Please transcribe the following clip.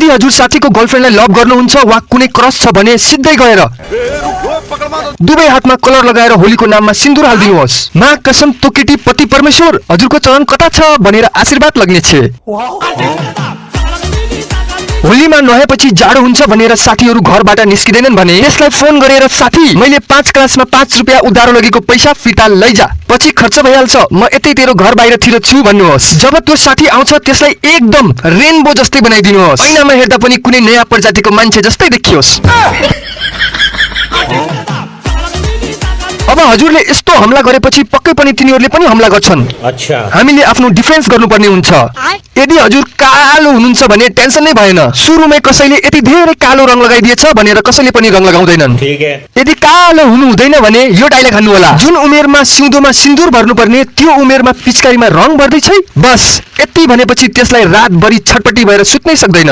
यदि हजुर साथीको गर्लफ्रेन्डलाई लभ गर्नुहुन्छ वा कुनै क्रस छ भने सिधै गएर दुवै हातमा कलर लगाएर होलीको नाममा सिन्दूर हालिदिनुहोस्। माँ कसम तो केटी पति परमेश्वर हजुरको चरण कता छ भनेर आशीर्वाद लग्नेछ। होलीमा नुहाएपछि जाडो हुन्छ भनेर साथीहरू घरबाट निस्किँदैनन् भने त्यसलाई फोन गरेर साथी मैले 5 क्लासमा 5 रुपियाँ उधारो लगेको पैसा फिर्ता लैजा, पछि खर्च भइहाल्छ, म यतै तेरो घर बाहिरतिर छु भन्नुहोस्। जब त्यो साथी आउँछ त्यसलाई एकदम रेनबो जस्तै बनाइदिनुहोस्, ऐनामा हेर्दा पनि कुनै नयाँ प्रजातिको मान्छे जस्तै देखियोस्। अब हजुरले यस्तो हमला गरेपछि पक्कै पनि तिनीहरूले पनि हमला गर्छन्। अच्छा, हामीले आफ्नो डिफेन्स गर्नुपर्ने हुन्छ। यदि हजुर कालो हुनुहुन्छ भने टेन्सन नै भएन। सुरुमै कसैले यति धेरै कालो रङ लगाइदिएछ भनेर कसैले पनि रङ लगाउँदैनन्। यदि कालो हुनु हुँदैन भने यो डायलग हान्नु होला, जुन उमेरमा सिउँदोमा सिन्दूर भर्नुपर्ने त्यो उमेरमा पिचकारीमा रङ भर्दै छै। बस यति भनेपछि त्यसलाई रातभरि छटपटी भएर सुत्नै सक्दैन।